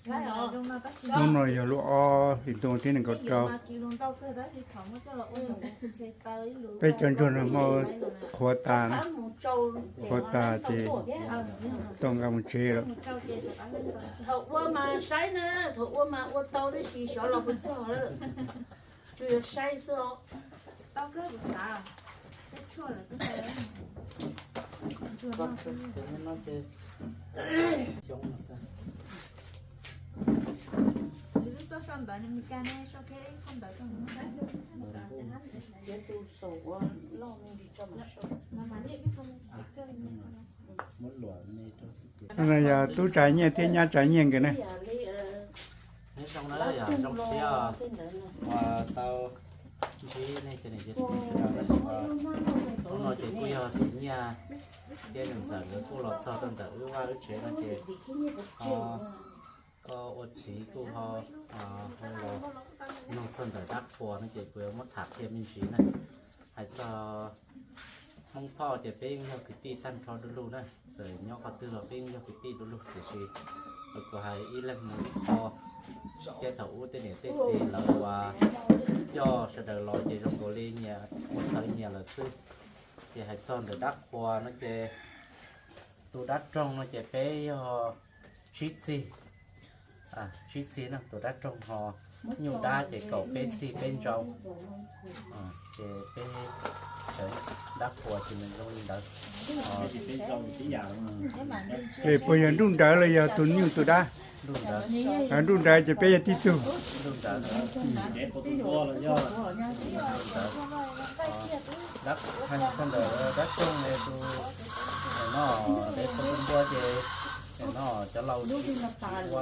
Hnub no yog lub ob hlis ntuj thiab nees nkaum rau. Peb cov ntsuag no hmo qhuav tas na, qhuav tas ces tau nqa mus tsev lawm. Thaum ua mas saib na, thaum ua mas ua tau tab sis xyov los puas txog lawm. Tsuas yog saib xwb os. Yog tub Tsav Nyiaj thiab nyab Tsav Nyiaj nkawd ne. Nyob zoo na, yog zoo siab uas tau ntsib nej cov niam cov txiv sawv daws na. Hnub no ces kuj yog txiv Nyiaj thiab niam ntxawm nkawd kuj los txog rau ntawm wb vaj wb tsev no ces koj ua txiv kuj ho hu los nug txog ntawm dab qhuas no ces kuv yuav muab tham qhia me ntsis na. Hais txog Hmoob Thoj ces peb yeej yog kwv tij tag nrho du lug na, txawm nyob qhov twg los peb yeej yog kwv tij du lug tiam sis kuv hais ib leeg mus ib qho, thiab thaum ub tej niam tej txiv lawv uas coj sawv daws los ces zoo nkaus li nyias ua txawv nyias lawm xwb. Ces hais txog ntawm dab qhuas no ces tus dab roog no ces peb yog tsib txig, tsib txig na, tus dab roog ho nyuj dab ces kaum peb txig peb ntsau. Ces peb dab qhuas ces nws zoo li ntawd. Ces puas yog nruj nrawd los yog tus nyuj tus dab? Nruj nrawd ces peb yog tib tug. Dab, hais txog ntawm dab roog no, tus no, dev qhuas tus npua ces no cov laus tsis ua,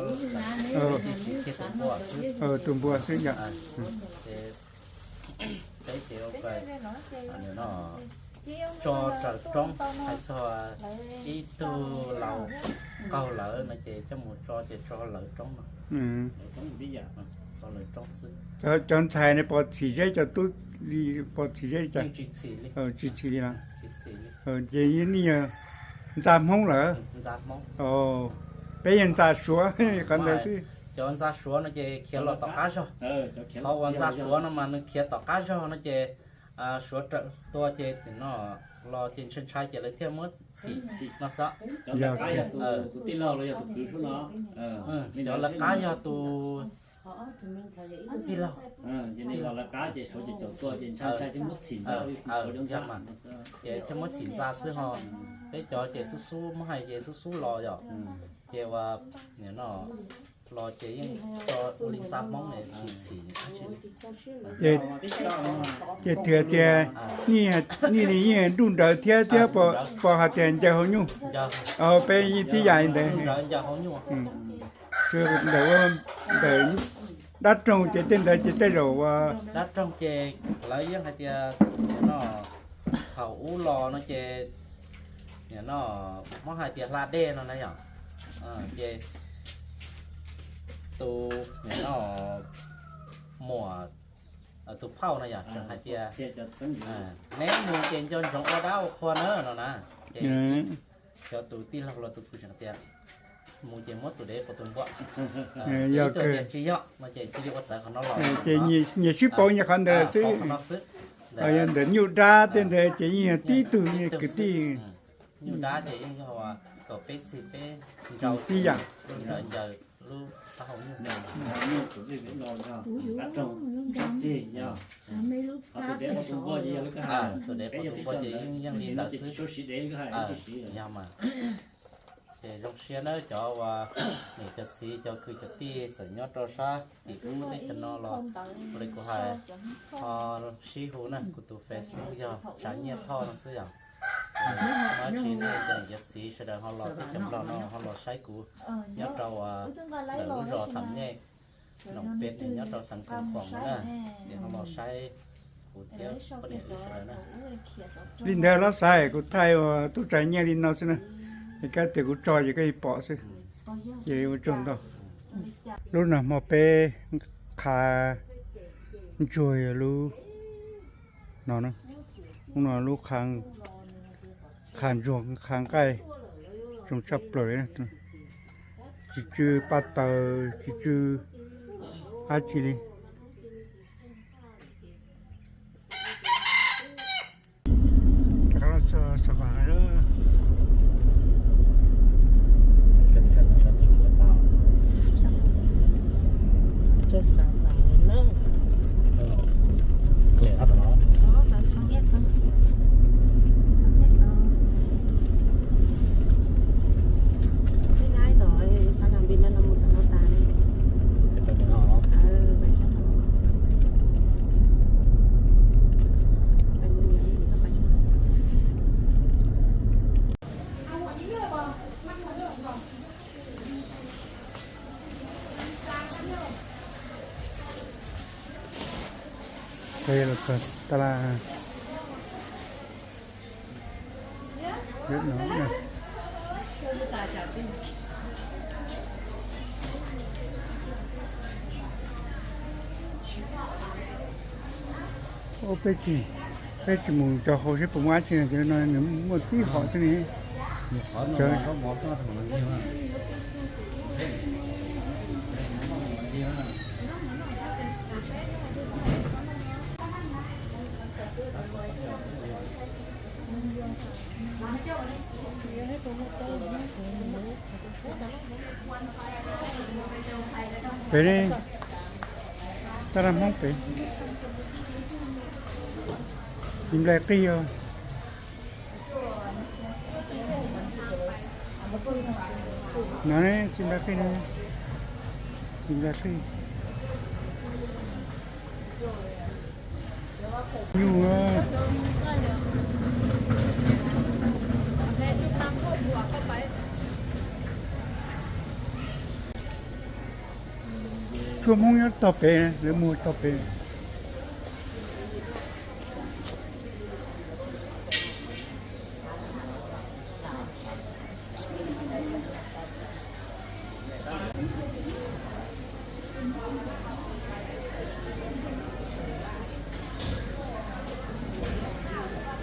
tsis siv kiag tus npua xwb. Tus npua xwb yom. Ces peb ces ua no tso raws roob, hais txog ib tug laus qaug lawm no ces coj mus tso ces tso lawv roob no. Tso lawv roob xwb. Cov ntxhais ne pom txhim zeb, cov tub li pom txhim zeb li cas? Tsis txhim li los? Ces nej yog ntxa Hmoob lawm. Peb yog ntxa Suav qhov ntawd xwb. Cov ntxa Suav no ces khiav los tom qab zog. Qhov uas ntxa Suav no mas nws khiav tom qab zog no ces Suav raws tua ces no los ces ntshai ntshai ces lawv thiaj muab txhim no xwb. Cov lawv qab yog tus tij laug los yog tus kwv xwb no? Cov lawv qab yog tus tij laug. Ces nej los lawv qab ces Suav ces caum tua ces ntshai ntshai thiaj muab txhim ntxa, Suav cov ntxa mas ces thiaj muab txhim ntxa xwb ho. Peb cov ces xub xub muab hais ces xub xub los yom. Ces uas nim no los ces yeej ua li ntxa Hmoob ne, tsis txhim dab tsi li. Ces thiaj tias nej li yeej nruj nrawd thiab thiab, pom hais tias ncaws hauv nyuj. Peb yeej tib yam li ntawd. Ntawm dab roog ces tej ntawd ces tej zaum ua dab roog ces lawv yeej hais tias no thaum ub los no ces nim no muab hais tias hla dej no na yom, ces tus nim no muam tus phauj no yom tseem hais tias neb mus ces nco ntsoov ua dab ua qhua na no na. Ces cov tus tij laug los tus kwv tseem tias mus ces muab tus dev pov tus npua. Yog tias tsis yog no ces cia li ua txawv qhov no los. Ces nyias sib pauv nyias qhov ntawd xwb. Yog ntawm nyuj dab tej ntawd ces yeej yog tib tug kwv tij. Nyuj dab ces yeej yog kaum peb txhis peb ntsau tib yam, nrawm ncaws lub taub hau nyuj. Tus dev pov tus npua ces yeej li ntawd xwb. Yog mas. Ces zoo siab nawb cov uas niam cov txiv cov kwv cov tij txawm nyob rau sab tim ub teb chaws no los, ua li kuv hais, ho sib hu na, kuv tus Facebook yog Tsav Nyiaj Thoj no xwb yom. Nyob tsis nej cov niam cov txiv sawv daws ho los teb chaws Nplog no ho los saib kuv nyob rau lawm lub zos Xam Nyej, Noom Peb nyob rau xeev Xeev Khuam na, ces ho los saib kuv thiab poj niam wb sawv daws na. Li ntawd los xav kuv thaij ua tub Tsav Nyiaj li no xwb na, es kab tias kuv tso ces koj yeej pom xwb. Ces ua tsaug ntau. Lub no hmo peb qha ntsuag yog lub no, lub no lub qha ntsuag qha nqaij zoo tshaj plaws li. Tsis tsw paj taws, tsis tsw dab tsi li. Rau xav vam lawm na. Los kawg tas las. Peb tsis, peb tsis mus cov hauv seb puas muaj dab tsi, cov no nws muaj tib hom xwb ne. Pem ne, taj laj Hmoob pem. Txiv nplai qij os. No ne, txiv nplai qij, txiv nplai qij. Nyuj. Tshuaj Hmoob nyob tog pem, lawv muag tog pem.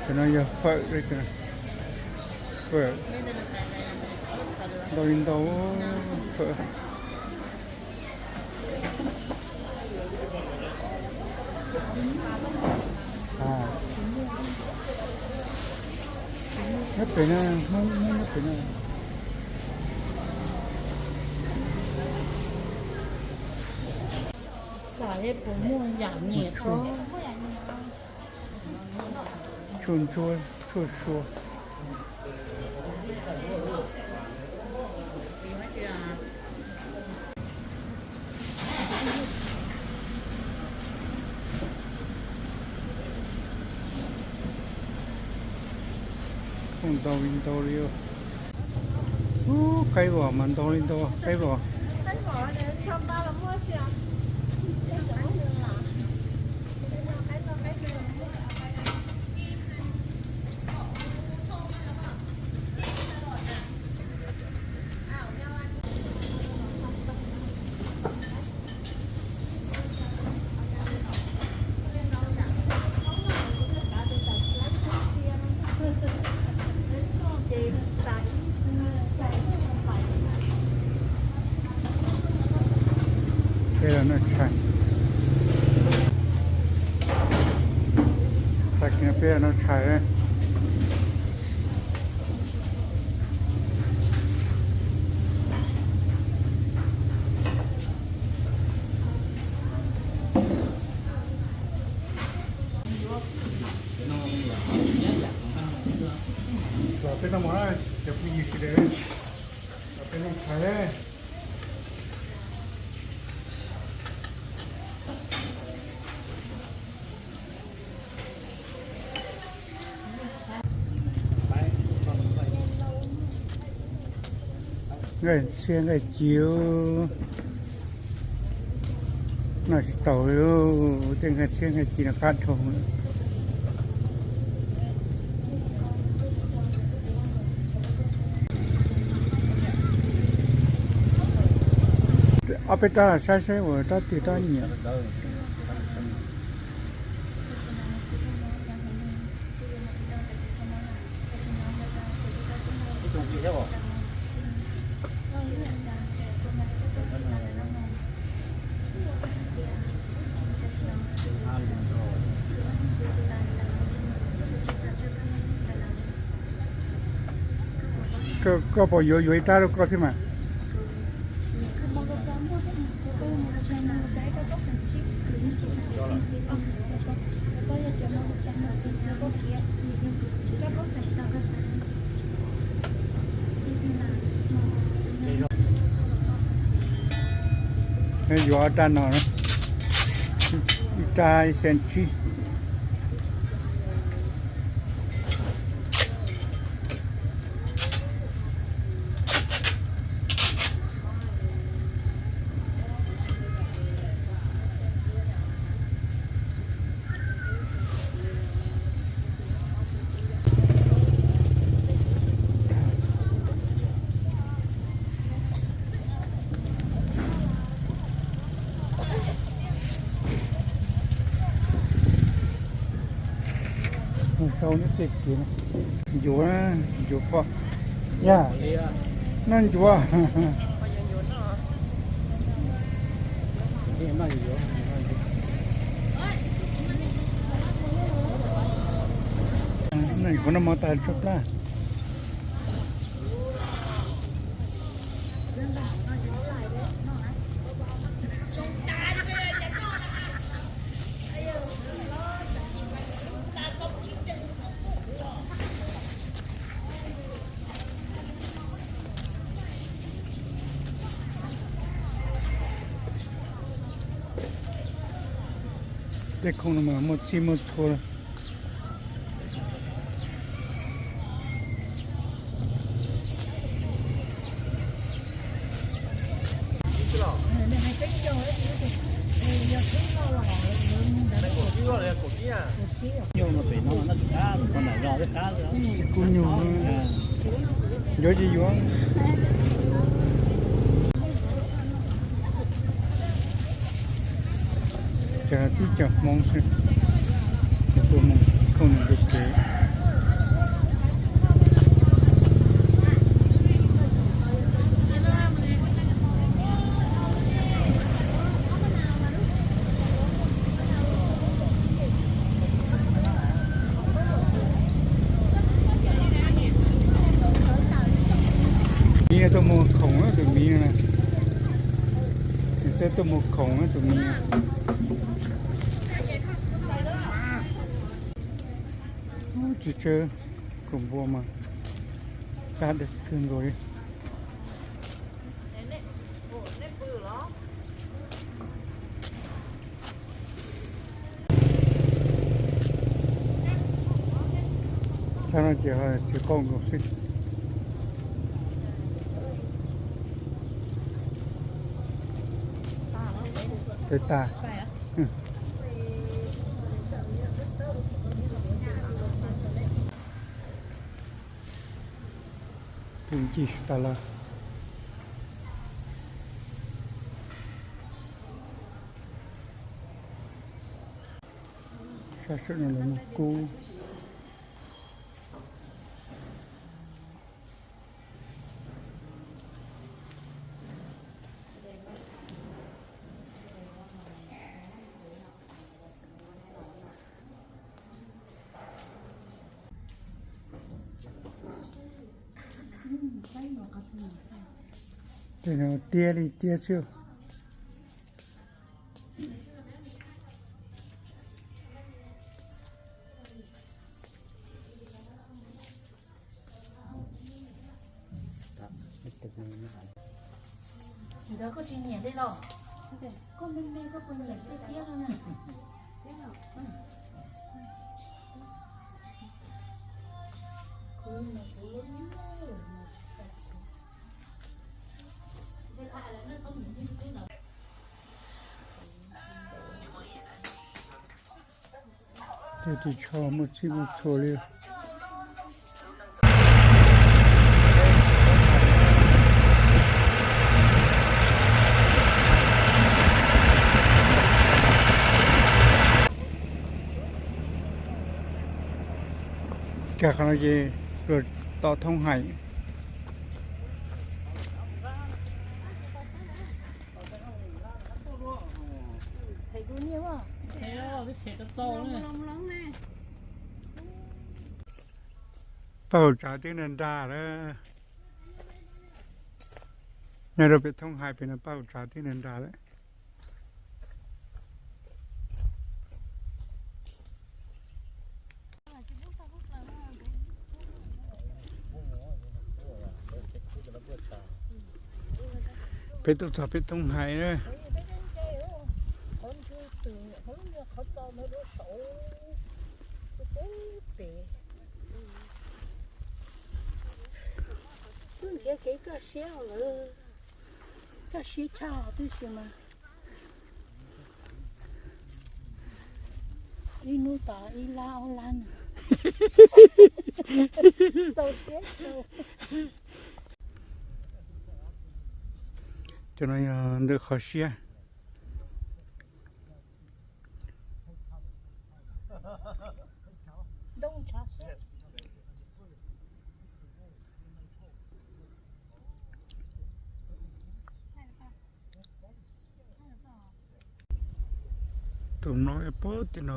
Cov no yog fawm, fawm ntau li ntau, fawm. Nyob pem no, Hmoob nyob pem no. Xav seb puas muaj yam niam tshuaj, tshuaj ntsuab, tshuaj sua. Ntau li ntau li. Ub, qaib vos mas ntau li ntau, qaib vos. Peb los noj tshais. Tag kis no peb los noj tshais. Los peb noj mov na, cov phooj ywg sawv daws, los peb noj tshais. Nqaij txhiab nqaij ci, noj tsis tau li, tej nqaij txhiab nqaij ci no qab dhau lawm. Ob peb rab los saib saib uas rab twg rab nyiam. Koj puas yuav, yuav ib rab rau koj thiab mas. Yuav ob rab no, ib rab xees tsib. Sau neb tej kev no. Ncuav, ncuav pom. Yog, noj ncuav. Noj ncuav noj mov tas tshuav plab. Tej khoom no mas muaj txhij muaj txhua lawm. Kuv nyuag, yuav tsis yuav. Cov no tib cov Hmoob xwb, tuaj mus khoom nws tus kev. Miv tuaj mus khoom na, tus miv no. Nws txawj tuaj mus khoom na tus miv no. Tsis tsawg, khoom npua mas qab kawg nkaus li. Tshaj no ces tsis qaug nkaus xwb. Peb tas. Tus ncig tas lawm. Sab sawm no lawv muag kub. Tiag li tiag xwb. Koj tsis nyiam li los? Koj me me koj puas nyiam tiag tiag no na? Tej ris tsho muaj txhij muaj txhua li. Cas qhov no ces luag tom thoob hais. Paj hauv tsav twb nra nra lawm. Nyob rau pem Thoob Hais pem no paj hauv tsav thiab nrad lawm. Peb tuaj txog pem Thoob Hais na. Nrhiav kev kaj siab lawm, kaj siab tshaj tib si mas. Ib hnub tod ib lab ob lab no. Txaus siab txaus. Cov no yog ntawm qhov siab. Tus no puag tim no.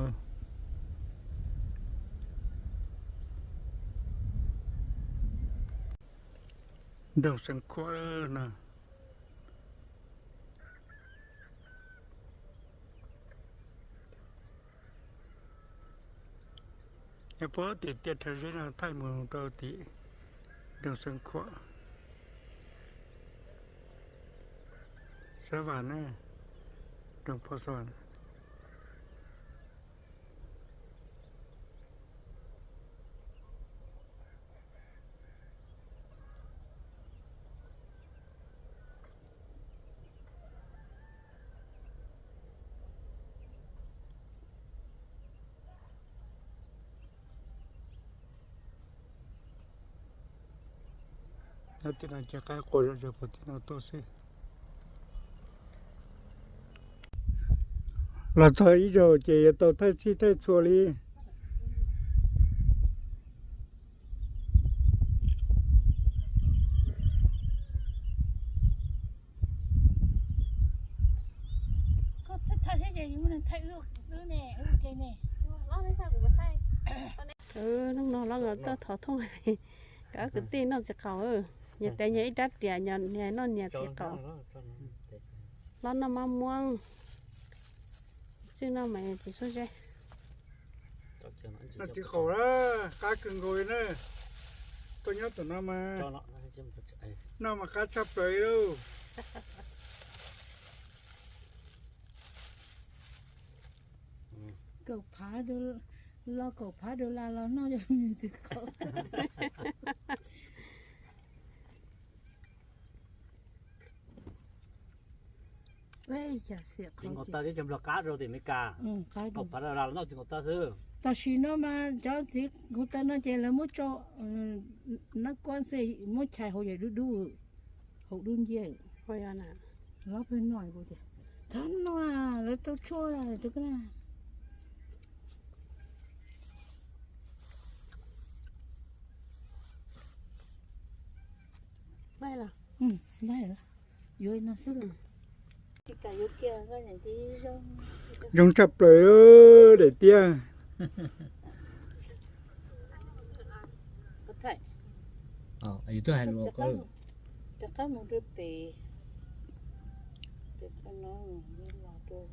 Nroog Xeev Khuam no. Nyob puag tim tiaj rhawv zeb no thaij mus rau tim nroog Xeev Khuam. Xab Vam na, nroog Phob Xab Vam. Nyob tim no ces qaib qua zom zaws puag tim no tuaj xwb. Los txog ib zaug ces yuav tau thaij txhij thaij txhua li. Hnub no los tau thov thooj hais, koj kwv tij noj txiv qaub, nyias tes nyias ib rab riam, nyias noj nyias txiv qaub, hlob noj mab muab, txwj noj mas txiv xuab zeb. Noj txiv qaub na, qab kawg nkaus li na. Tuaj nyob tom no mas noj mas qab tshaj plaws li lauj. Kaum phav, lo kaum phav dollar los noj txiv qaub. Txiv nkaus taw thiab cov nplog qab rau tim Amelikas, kaum phav dollar los noj txiv nkaus taw xwb. Tam sim no mas cov txiv nkaus taw no ces lawv muab tso, nab kuab xwb, muab chais hauv yam dub dub, hauv dub nciab. Hlob pheej noj, txhob noj, lawv rau tshuaj rau koj na. Yuav no xwb. Zoo tshaj plaws daim tiab. Rov qab mus rau pem, pem qab no los rau.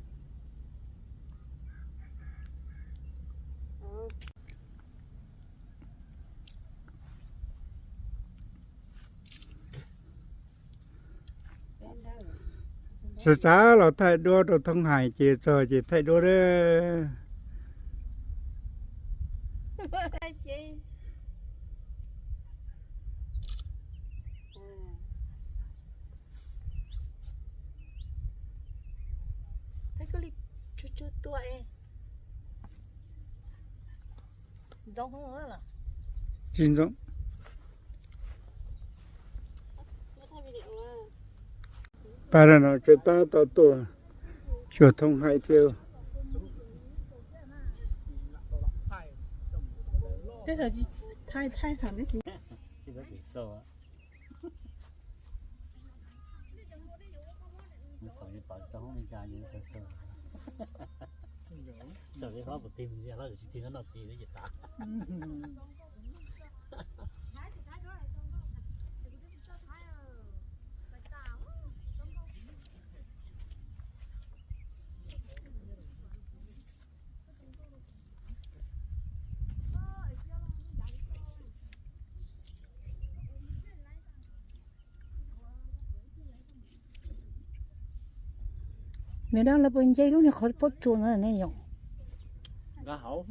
Xav xav los thaij duab rau Thoob Hais ces txog ces thaij duab na. Tsis ntxoov. Pab no tseem tab tom tuaj xyuas Thoob Hais thiab. Nws dab lawv puas nce lub niag qhov pob tsuas no ne yom? Thaum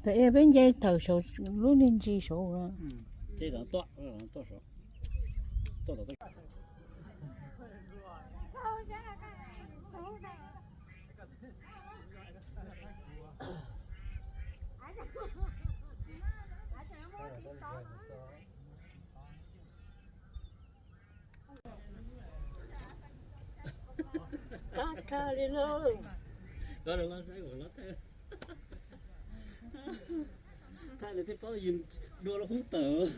ub peb nce tawm saum lub niag ntsis saud. Qab tshaj li lauj. Thaij lawv thiaj paub yus dua lub hoob tawm.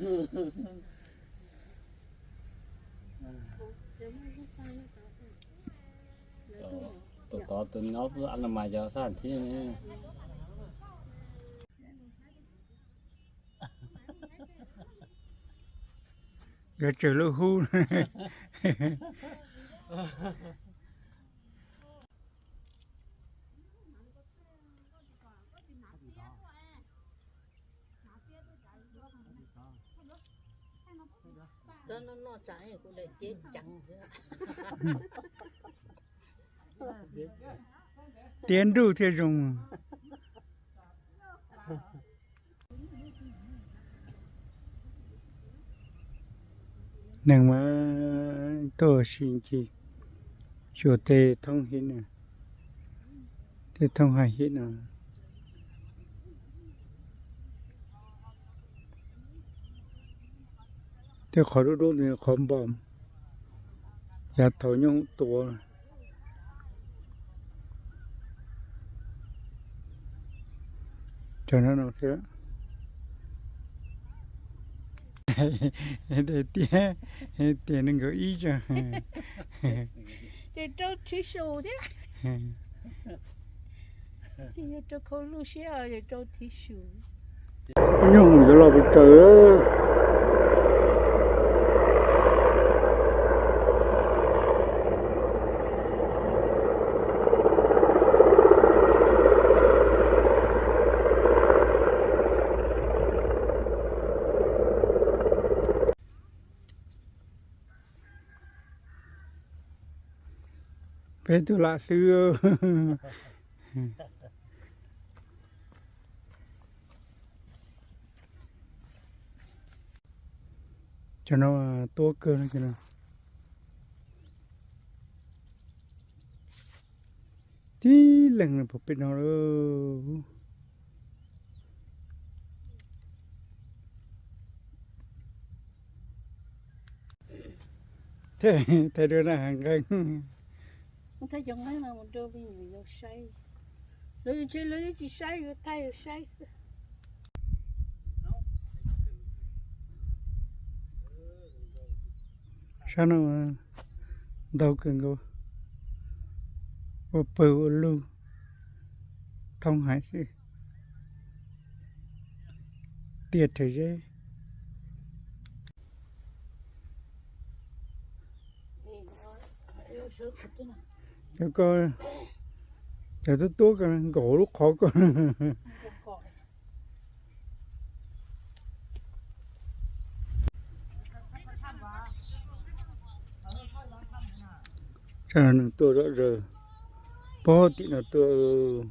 Tus tod tus nyob a mas yog sab thiab ne. Yuav tsawg lub hub. Tiab nruj thiaj zoo. Neeg mas tuaj ua si ncig, xyuas tej thoob hib no, tej thoob hais hib no. Tej qhov dub dub no qhov npom, yav thaum nyooj tuav. Cov no no thiab. Tias nees nkaum ib tso. Ces rau thiv su thiab. Ces yog rau khau luj siab yog rau thiv su. Nyuj yuav los pes tsawg. Peb tus lam hlwb. Cov no tuab kawg no. Tib leeg no puag pem no lawm. Thaij rau na hav nqeeg. Thaij cov nqeeg no mus rau me nyuam yaus saib. Lawv ntshe lawv yeej tsis saib, yuav thaij yuav saib xwb. Sab no ntau kawg nkaus, ua pawg ua lug, thoob haiv xwb, tiaj rhawv zeb. Cov ko, cov tuab tuab ko nkaum lub qhov ko. Tsam no nws tuaj zom zaws, pog tim no tuaj.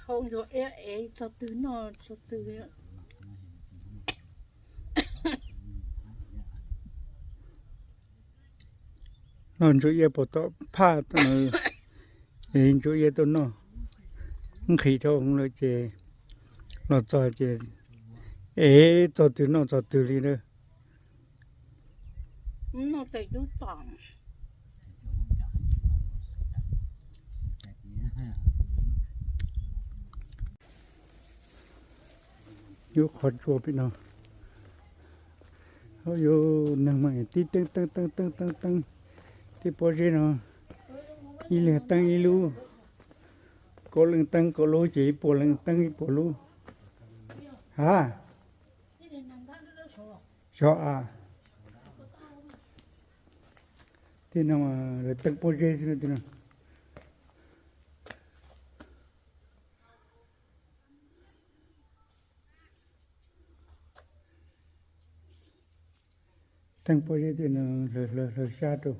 Hau ntsuag iab es txog twg noj txog twg li. Los ntsuag iab puag tom phaj, es ntsuag iab tuaj noj, nqhis dhau hwv lawm ces los txog ces es txog twg noj txog twg li na. Yus qhov tsua pem no, yus neeg mas tib teeb teeb teeb teeb teeb, tib pob zeb no ib leeg teeb ib lub, kaum leej teeb kaum lub ces ib puas leej teeb ib puas lub. Ha, xyov a, tej no lawv teeb pob zeb xwb no. Teeb pob zeb tiaj no hlawv hlawv hlawv xyab rau.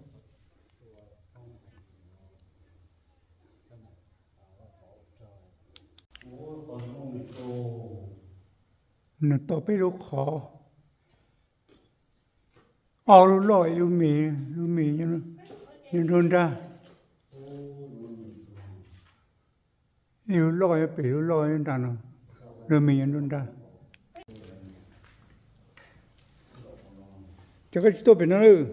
Nws tau peb lub qhov, ob lub loj ib lub me, lub me nyob nruab nrag, ib lub loj nyob pem, lub loj nyob nram no, lub me nyob nruab nrag. Ces koj tsis tuaj pem no lawm.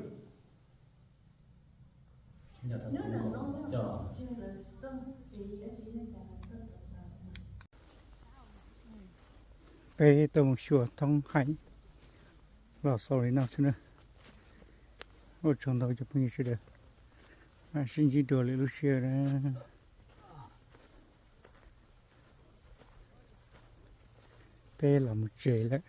Peb tuaj mus xyuas thoob hais los xaus li no xwb na. Ua tsaug ntau cov phooj ywg sawv daws, mam sib ntsib dua lwm lub sij hawm na. Peb los mus tsev lawm.